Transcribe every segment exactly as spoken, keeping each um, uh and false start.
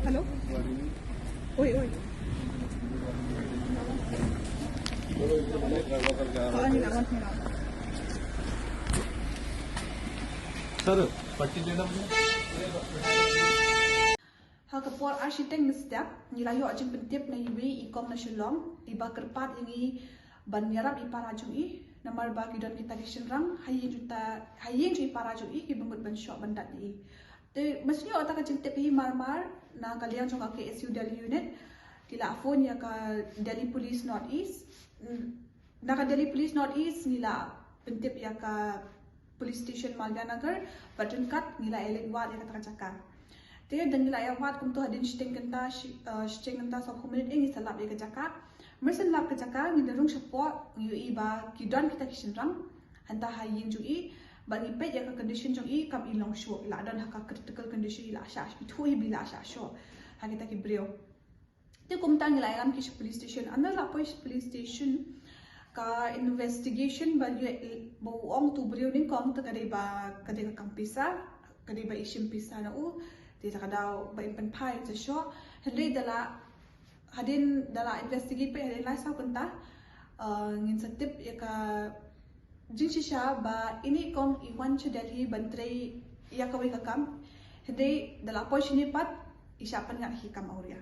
Hello? Oi, oi. Salah ni lawan ni lawan. Sir, patti dena mujhe. Ha ka por ar shiteng mynstep, ngi la ïoh jingpyntip na iwei i kong na Shillong, iba kyrpad ïa ngi ban ïarap ïa i para jong i, namar ba ki don kita ki shynrang ha ïing jong i, ha ïing jong i para jong i, kiba mut ban shoh ban dat ïa i. Te, ma shu ïoh kata ka jingtip hi marmar, na ka liang jong ka K S U Delhi Unit, ki la phone ïa ka Delhi Police North East. Mm, na ka Delhi Police North East, ngi la pyntip ïa ka Police Station Malviya Nagar, bad ryngkat ngi la ïaleit wad ïa kata ka jaka. Te, da ngi la ïa wad kumto hadien shiteng kynta, shi-, eh, shiteng kynta sawphew minit, eh, ngi sa lap ïa ka jaka. Mar shen lap ka jaka, ngi da rung shapoh, ngi ïohi ba ki don kita ki shynrang hangta ha ïing jong i, bad ngi peit ïa ka condition jong i, kam i long shuh, i la don ha ka critical condition, i la shah, i thuh hi ba i la shah shuh ha kita ki briew. Te kumta ngi la ïalam ki sha police station, ynda la poi sha police station, ka investigation ba ïoh, ba u ong utu u briew nyngkong te ka dei ba, ka dei ka kam pisa, ka dei ba i shim pisa na u, te da ka daw ba in pynphai sa shuh. Hynrei da la Hadien da la investigate peit hadien lai saw kynta, eh, ngin sa tip ïa ka jingshisha ba ine i kong i wan sha Delhi ban trei ïa kawei ka kam. Hynrei da la poi shane pat i shah pynngat ïa ki kam awria.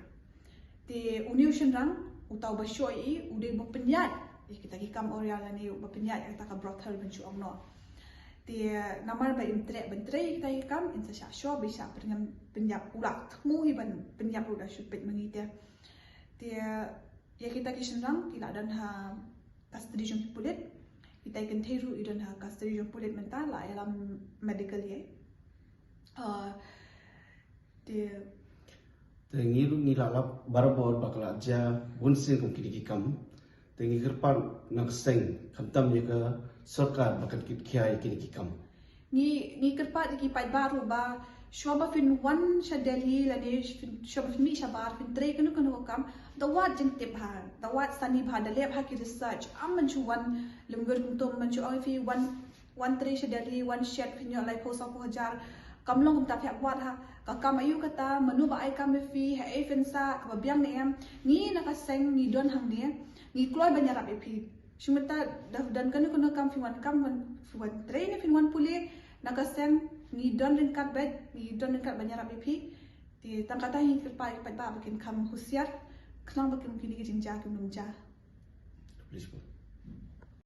Te une u shynrang, uta uba shoh ïa i, u dei uba pynïaid ïa kita ki kam awria lane uba pynïaid ïa kita ka brothel ban shu ong noh. Te namar ba im treh ban trei ïa kita ki kam, in sa shah shoh ba i shah pynïap, pynïap, u la thmu hi ban pynïap ruh da shu peit ma ngi te. Te ïa kita ki shynrang ki la don ha custody jong ki pulit. Kita ki kynthei ruh i don ha custody jong pulit mynta, la ïalam medical ïa. Ah, te Te ngi ruh ngi la lap barabor ba ka la jia bun sien kum kine ki kam. Te ngi kyrpad na ka seng, khamtam ïa ka sorkar ba kan kit khia ïa kine ki kam. Ngi, ngi kyrpad ïa ki paidbah ruh ba shuwa ba phin wan sha Delhi lane phin, shuwa ba phin mih shabar, phin trei kano kano ka kam, da wad jingtip bha, da wad sani bha, da leh bha ki research. Ym ban shu wan lum wir kumto, ym ban shu ong ïa phi wan, wan trei sha Delhi, wan shet phin ïoh laiphew sawphew hajar. Kam long kumta, phi hap wad ha ka kam aïu kata, mano ba ai kam ïa phi, haei phin sah, kaba biang ne em. Ngi na ka seng ngi don hangne, ngi kloi ban ïarap ïa phi. Shu mynta da don kano kano kam, phi wan kam, wan, phi wan trei ne phi wan pule, na ka seng ngi don ryngkat beit, ngi don ryngkat ban ïarap ïa phi. Te tang kata hi kyrpad ïa ki paidbah ba kin kham husiar khnang ba kin, kine ki jingjia kin ym jia. Please go.